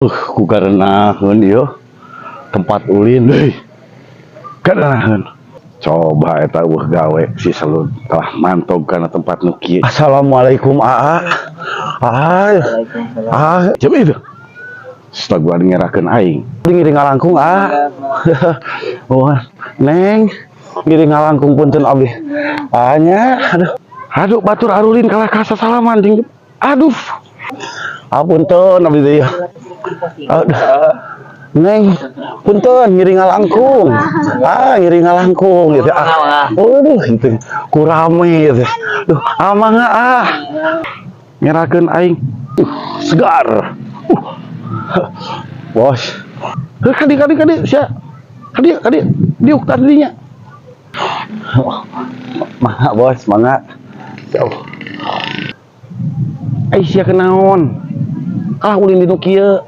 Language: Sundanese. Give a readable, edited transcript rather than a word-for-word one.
Ku karenaheun ieu tempat ulin deui. Karenaheun. Coba eta euweuh gawe si Selud telah mantog kana tempat nu kieu. Assalamualaikum, Aa. Ah, ah, coba itu. Setelah gua ngerakeun aing. Ngiring ngalangkung, ah. Oh, Neng, ngiring ngalangkung, punten abdi. Anya, aduh. Aduh, batur arulin kalah ka sasalaman jeung, aduh. Apunten abdi teh ya. Aduh. Neng, punten ngiring ngalangkung. Ah, ngiring ngalangkung gitu. Ah. Aduh, itu kurame gitu. Duh, amangga ah. Ngerakeun aing. Segar. Bos. Heuh, kadi kadi kadi sia. Kadi kadi diuk tadinya. Mangga, Bos, mangga. Ya Allah. Eh, sia kenaon? Kalah ulin di nu kieu.